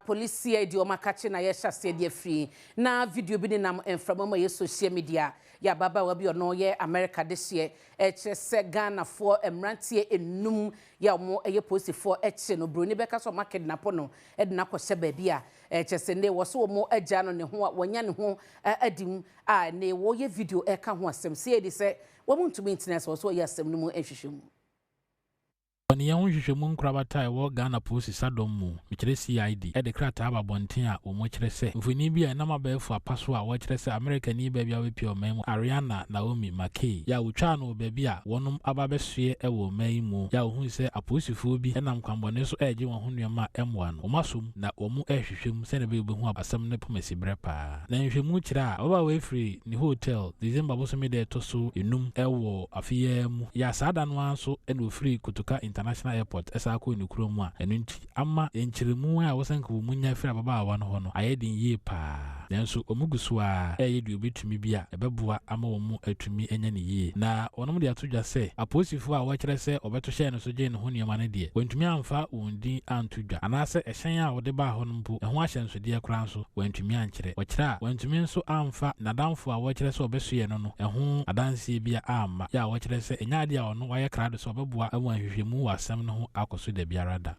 Police CID wɔn akakye na yɛhyɛ aseɛ de afiri na video bi nenam mframa mu a ɛyɛ social media yɛ ababaawa bi ɔno yɛ America dehyeɛ ɛkyerɛ sɛ Ghanafoɔ mmeranteɛ enum yɛ a wɔn yɛ polisifoɔ ɛkye no broni bɛka sɛ wɔn akidnap no ɛde no akɔhyɛ baabi a ɛkyerɛ sɛ ne wɔ so wɔn agya no ne ho a wɔnya ne ho adi mu a ne wɔyɛ video ɛka ho asɛm CID sɛ wɔn ntumi ntena sɛ wɔ so wɔyɛ asɛm no mu nhwehwɛ mu. Bɔneyɛ ho nhwehwɛmu nkorabata a ɛwɔ Ghana Polisi Sadɔm mu, mekyerɛ CID, de krataa aba abɔnten a wɔkyerɛ sɛ mfoni bi a ɛnam abɛɛfo apa so a wɔkyerɛ sɛ Amerikani baa bi a wabepue ɔman mu Ariana Naomi McKay yɛ a wotwaa no wɔ baabi a wɔnom aba abɛsoɛ wɔ ɔman yi mu yɛ a wohui sɛ apolisifoɔ bi nam kwanbɔne so regye wɔn ho nnoɔma a ɛmmoa no wɔn asom na wɔn rehwehwɛ mu sɛdeɛ ɛbɛyɛ wɔbɛhu asɛm no pomasiberɛ paa. Na nhwehwɛmu kyerɛ a ababaawa yi firi ne hotel December bosome da ɛtɔ so enum wɔ afe yi ara mu yɛ a saa da no ara nso na ɔfirii Kotoka International Airport san kɔɔ ne kurom a ɛno nti ama nkyerɛmu a ɛwɔ sɛ anka wɔnya firi ababaawa no hɔ no ayɛ den yie pa ara. Nanso wɔgu so ara reyɛ deɛ wɔbɛtumi bi a ɛbɛboa ama wɔatumi anya no yie. Na wɔnom de ato dwa sɛ apolisifoɔ a wɔkyerɛ sɛ wɔbɛto hyɛɛ no so gyee ne ho nneɛma no deɛ, wɔantumi amfa wɔn din anto dwa anaasɛ ɛhyɛn a wɔde baa hɔ no mpo ɛho ahyɛnsodeɛ koraa nso wɔantumi ankyerɛ. Wɔkyerɛ a, wɔantumi nso amfa n'adamfo a wɔkyerɛ sɛ ɔbɛsoɛ no no ho adanseɛ biara amma, yɛ a wɔkyerɛ sɛ ɛnyɛ adeɛ a ɔno wayɛ krado sɛ ɔbɛboa ma nhwehwɛmu wɔ asɛm no ho akɔ so dabiara da.